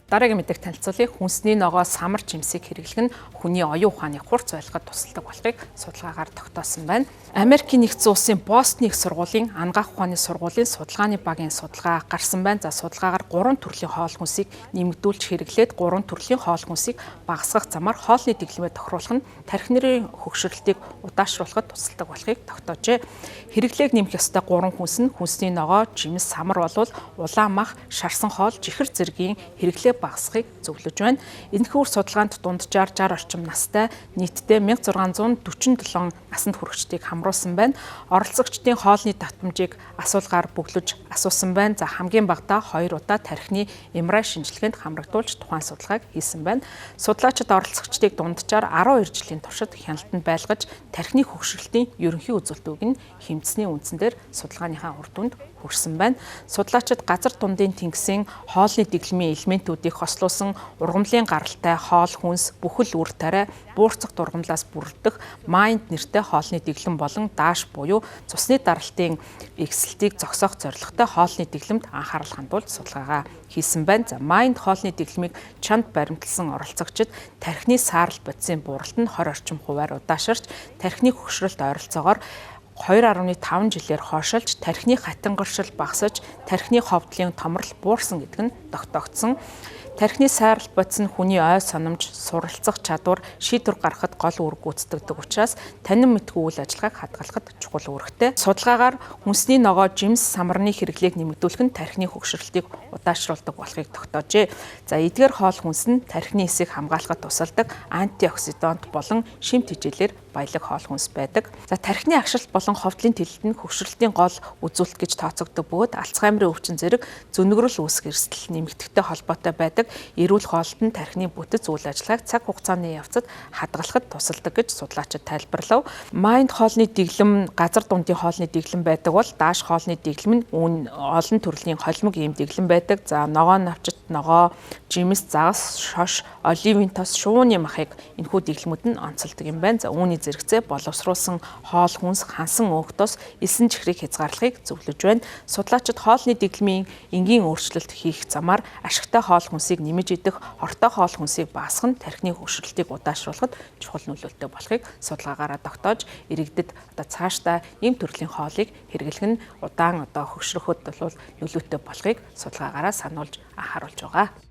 Дараагийн мэдээг танилцуулъя. Хүнсний ногоо, самар жимсийг хэрэглэх нь хүний оюун ухааны хурц ойлгоход тусалдаг болохыг судалгаагаар тогтоосон байна. Америкийн нэгдсэн улсын Бостны их сургуулийн анагаах ухааны сургуулийн судалгааны багийн судалгаа гарсан байна. За, судалгаагаар 3 төрлийн хоол хүнсийг нэмэгдүүлж хэрэглээд 3 төрлийн хоол хүнсийг багасгах замаар хоолны дэглэмээ тохируулах нь тархины хөгшрөлтийг удаашруулахад тусалдаг болохыг тогтоожээ. Хэрэглээг нэмэх ёстой 3 хүнс нь хүнсний ногоо, жимс, самар болвол улаан мах, шарсан хоол, жихэр зэргийн хэрэглээ багасхыг зөвлөж байна. Энэхүү үр судалгаанд дунджаар 60 орчим настай нийтдээ 1647 насанд хүрэгчдийг хамруулсан байна. Оролцогчдын хоолны татамжийг асуулгаар бөглөж асуусан байна. За, хамгийн багадаа 2 удаа тархины MRI шинжилгээнд хамрагдуулж тухайн судалгааг хийсэн байна. Судлаачид оролцогчдыг дунджаар 12 жилийн туршид хяналтанд байлгаж тархины хөгшрөлтийн ерөнхий үзүүлэлтийг нь хэмжсэний үндсэн дээр судалгааныхаа үр дүнд хүрсэн байна. Судлаачид газар дундын тэнгисийн хоолны дэглэмийн элементүүдийг хослуулсан ургамлын гаралтай хоол хүнс, бүхэл үр тариа, буурцах дургамлаас бүрдэх майнд нэртэй хоолны дэглэм болон дааш буюу цусны даралтын эгсэлтийг зогсоох зорилготой хоолны дэглэмд анхаарал хандуулж судалгаагаа хийсэн байна. За, майнд хоолны дэглэмийг чанд баримтлсан оролцогчид тархины саарал бодисын бууралт нь 20 орчим хувиар удаашарч, тархины хөгшрөлт ойролцоогоор 2.5 жилээр хойшилж, тархины хатангаршил багасаж, тархины ховдлын томрол буурсан гэдэг нь тогтоогдсон. Тархины сайрал бодис нь хүний ой санамж, суралцах чадвар, шийдвэр гаргахад гол үүрэг гүйцэтгэдэг учраас танин мэдгүй үйл ажиллагааг хадгалахад чухал үүрэгтэй. Судалгаагаар хүнсний ногоо, жимс, самарны хэрэглээг нэмэгдүүлэх нь тархины хөгшрөлтийг удаашруулдаг болохыг тогтоожээ. За, эдгээр хоол хүнс нь тархины эсийг хамгаалахад тусалдаг антиоксидант болон шим тэжээлээр баялаг хоол хүнс байдаг. За, тархины агшилт болон ховдлын тэлэлт нь хөгшрөлтийн гол үзүүлэлт гэж тооцогддог бөгөөд Альцгеймерийн өвчин зэрэг зөнөгрөл үүсэх эрсдэл нэмэгдэхтэй холбоотой байдаг. Эрүүл хоолт нь тархины бүтэц үйл ажиллагааг цаг хугацааны явцад хадгалахад тусалдаг гэж судлаачид тайлбарлав. Майнд хоолны дэглэм газар дундын хоолны дэглэм байдаг бол дааш хоолны дэглэм нь үүн олон төрлийн холимог ийм дэглэм байдаг. За, ногоо навчит, ногоо, жимс, загас, шош, оливын тос, шувууны махыг энэхүү дэглэмүүд нь онцолдог юм байна. За, үүний зэрэгцээ боловсруулсан хоол хүнс, хансан өөх тос, элсэн чихрийг хязгаарлахыг зөвлөж байна. Судлаачид хоолны дэглэмийн энгийн өөрчлөлт хийх замаар ашигтай хоол хүнсийг нэмэж идэх, хортой хоол хүнсийг багасгах нь тархины хөгшрөлтийг удаашруулахад чухал нөлөөлтэй болохыг судалгаагаараа тогтоож, иргэдэд одоо цаашдаа ийм төрлийн хоолыг хэрэглэх нь удаан одоо хөгшрөхөд бол нөлөөтэй болохыг судалгаагаараа сануулж анхааруулж байгаа.